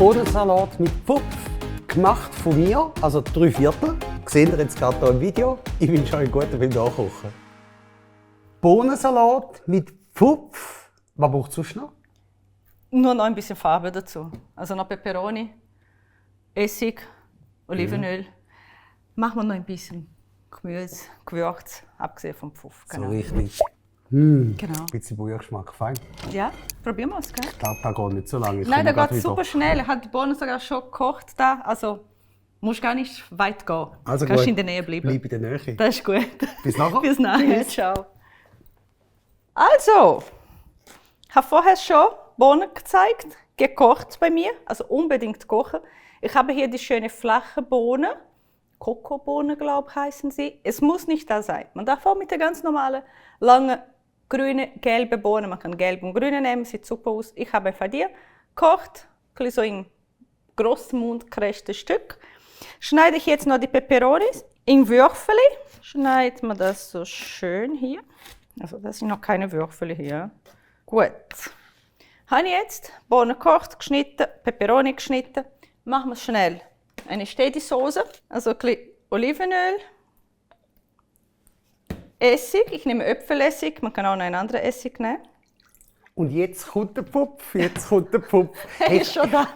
Bohnensalat mit Pfupf, gemacht von mir, also 3/4. Seht ihr jetzt gerade hier im Video. Ich wünsche euch einen guten beim Nachkochen. Bohnensalat mit Pfupf. Was braucht es sonst noch? Nur noch ein bisschen Farbe dazu. Also noch Peperoni, Essig, Olivenöl. Machen wir noch ein bisschen Gemüse, Gewürz, abgesehen vom Pfuff. So richtig. Genau. Ein bisschen Bouillongeschmack, fein. Ja, probieren wir es, gell? Ich glaube, das geht nicht so lange. Nein, der geht super schnell. Ich habe die Bohnen sogar schon gekocht da. Also musst gar nicht weit gehen. Also kannst gut. in der Nähe bleiben. Bleib in der Nähe. Das ist gut. Bis nachher. Bis nachher. Tschüss. Ciao. Also, ich habe vorher schon Bohnen gezeigt, gekocht bei mir, also unbedingt kochen. Ich habe hier die schöne flache Bohnen, Kokobohnen, glaube ich, heißen sie. Es muss nicht da sein. Man darf auch mit der ganz normalen, langen, grünen, gelben Bohnen, man kann gelb und grüne nehmen, sieht super aus. Ich habe einfach die gekocht, so in grossen mundgerechten Stück. Schneide ich jetzt noch die Peperonis in Würfel. Schneidet man das so schön hier. Also das sind noch keine Würfel hier. Gut. Habe ich jetzt Bohnen gekocht, geschnitten, Peperoni geschnitten. Machen wir es schnell. Eine Steady-Sauce, also ein bisschen Olivenöl, Essig. Ich nehme Äpfelessig, man kann auch noch einen anderen Essig nehmen. Und jetzt kommt der Pupf, jetzt kommt der Pupf. Er ist schon da.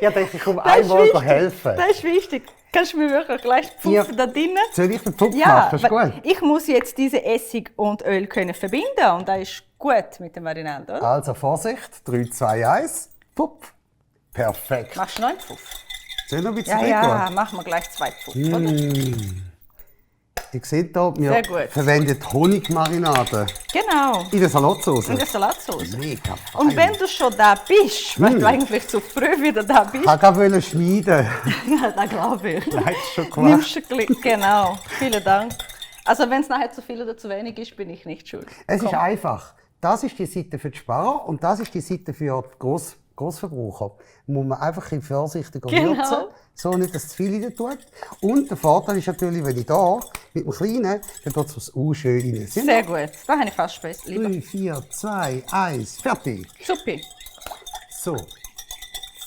Ja, denke ich, komme Das ist einmal wichtig. helfen. Das ist wichtig. Kannst du mir wirklich gleich Pfupf Ja. da drinnen? Soll ich den Pupf Ja, machen? Ist weil gut. ich muss jetzt diese Essig und Öl können verbinden und das ist gut mit dem Marinade, oder? Also Vorsicht, 3, 2, 1, Pupf. Perfekt. Machst du noch einen Pfuff? Soll ich noch ein bisschen Ja, rein machen wir gleich 2 Pfuff, oder? Ihr seht hier, wir Sehr gut. verwenden Honigmarinade Genau. in der Salatsauce. In der Salatsauce. Mega fein. Und wenn du schon da bist, weil du eigentlich zu früh wieder da bist, Ich wollte schneiden. ja, das glaube ich. Nein, ist schon gemacht. Nimmst du Glück, genau. Vielen Dank. Also wenn es nachher zu viel oder zu wenig ist, bin ich nicht schuld. Es ist Komm. einfach. Das ist die Seite für die Sparer und das ist die Seite für die Grossverbraucher. Da muss man einfach ein bisschen vorsichtiger Genau. würzen, so nicht, dass es zu viel rein tut. Und der Vorteil ist natürlich, wenn ich hier mit dem Kleinen, dann tut es schön rein. Sind Sehr gut. Da habe ich fast Spaß, lieber. 3, 4, 2, 1, fertig. Supi. So,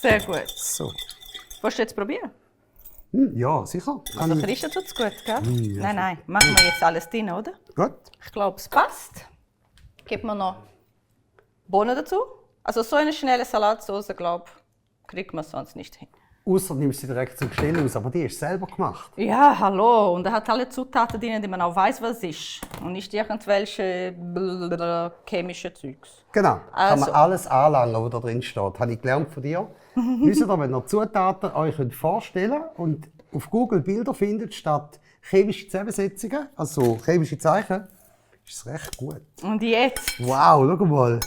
Sehr gut. so. Willst du jetzt probieren? Ja, sicher. Kann Also ich. riechen tut es gut, gell? Nein. Machen wir jetzt alles drin, oder? Gut. Ich glaube, es passt. Geben wir noch Bohnen dazu. Also so eine schnelle Salatsauce, glaube ich, kriegt man sonst nicht hin. Ausser nimmst du sie direkt zum Gestell aus, aber die ist selber gemacht. Ja, hallo. Und er hat alle Zutaten drin, die man auch weiß, was ist. Und nicht irgendwelche chemische Zeugs. Genau, kann Also. man alles anlangen, was da drin steht. Habe ich gelernt von dir. Wisst ihr, wenn ihr Zutaten euch vorstellen könnt und auf Google Bilder findet, statt chemische Zusammensetzungen, also chemische Zeichen, ist es recht gut. Und jetzt Wow, schau mal.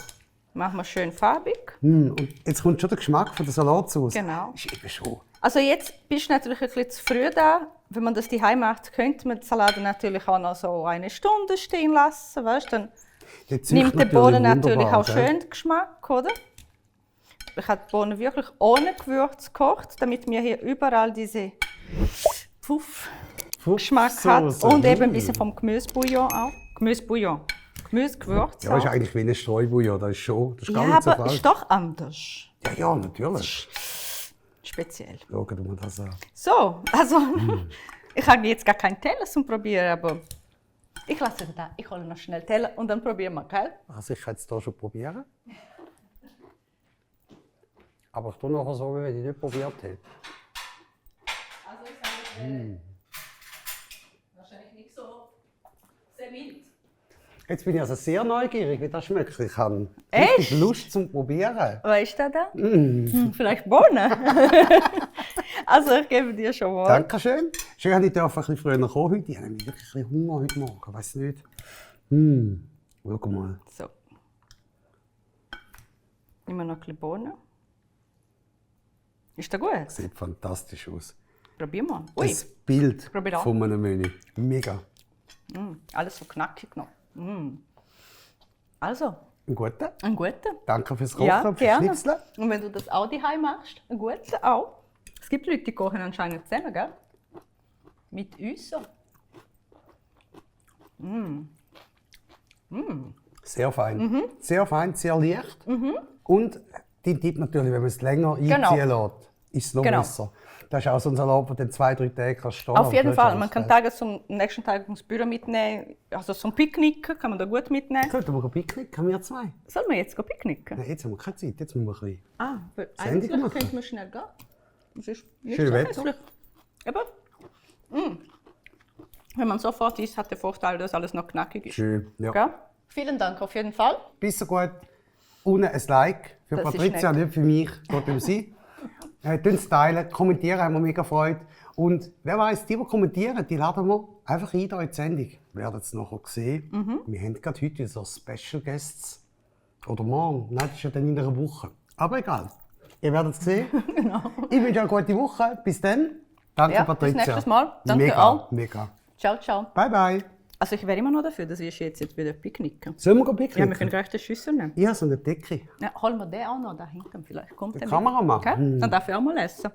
machen wir schön farbig. Und jetzt kommt schon der Geschmack von der Salatsauce. Genau. Ist eben schon. Also jetzt bist du natürlich ein bisschen zu früh da. Wenn man das daheim macht, könnte man die Salate natürlich auch noch so 1 Stunde stehen lassen. Weißt? Dann Der züchtet nimmt der Bohnen natürlich wunderbar, auch gell? schön den Geschmack, oder? Ich habe die Bohnen wirklich ohne Gewürz gekocht, damit wir hier überall diese Geschmack hat. Fuchssoße. Und eben ein bisschen vom Gemüsebouillon auch. Gemüsebouillon. Gemüsegewürz Ja, ist auch. eigentlich wie ein Streubouillon, das ist schon. Das ist gar Ja, nicht so aber falsch. ist doch anders. Ja, natürlich. Speziell. Schau dir mal das an. So, also ich habe jetzt gar keinen Teller zum Probieren, aber ich lasse ihn da. Ich hole noch schnell Teller und dann probieren wir, gell? Also ich kann es hier schon probieren. Aber ich tue nachher so, wie wenn ich nicht probiert hätte. Also ich sage wahrscheinlich nicht so sehr mild. Jetzt bin ich also sehr neugierig, wie das schmeckt. Ich habe Echt? richtig Lust zum Probieren. Was ist das da? Vielleicht Bohnen? Also ich gebe dir schon mal. Dankeschön. Schön, dass ich ein bisschen früher kommen heute. Ich habe nämlich wirklich ein bisschen Hunger heute Morgen. Ich weiss nicht. Schau mal. So. Nehmen wir noch ein bisschen Bohnen. Ist das gut? Sieht fantastisch aus. Probieren wir. Ui, Das Bild Probier auch. von einem Menü. Mega. alles so knackig noch. Also, Ein guter. einen guten. Danke fürs Kochen, Ja, fürs gerne. Schnipseln. Und wenn du das auch daheim machst, einen guten auch. Es gibt Leute, die kochen anscheinend zusammen, gell? Mit uns so. Sehr fein. Sehr fein, sehr leicht. Und dein Tipp natürlich, wenn man es länger einziehen lässt, ist es noch besser. Das ist auch so ein Salat, der dann 2-3 Tage kannst stehen. Auf jeden Fall. Man kann Tage zum nächsten Tag ins Büro mitnehmen. Also so ein Picknick kann man da gut mitnehmen. Könnten wir picknicken, wir zwei? Sollen wir jetzt picknicken? Nein, jetzt haben wir keine Zeit, jetzt müssen wir ein bisschen. Weil Sendung eigentlich machen. könnte man schnell gehen. Das ist nicht Schön so Wetter. hässlich. Aber, wenn man sofort isst, hat der Vorteil, dass alles noch knackig ist. Schön, ja. Gell? Vielen Dank auf jeden Fall. Bis so gut. Unten ein Like für Das ist Patricia, nett. nicht für mich, dort um sie. Teilen, kommentieren, haben wir mega Freude. Und wer weiß, die kommentieren, die laden wir einfach ein hier in die Sendung. Wir werden es nachher sehen. Wir haben gerade heute so Special Guests. Oder morgen. Nein, das ist ja dann in einer Woche. Aber egal. Ihr werdet es sehen. Genau. Ich wünsche euch eine gute Woche. Bis dann. Danke, Ja, Patricia. bis nächstes Mal. Danke mega, auch. Mega. Ciao, ciao. Bye, bye. Also ich wäre immer noch dafür, dass wir jetzt wieder picknicken. Sollen wir Ja, picknicken? wir können gleich die Schüssel nehmen. Ich habe so eine Decke. Ja, holen wir den auch noch da hinten. Vielleicht kommt Der der Kameramann. mit. Okay? Dann darf ich auch mal essen.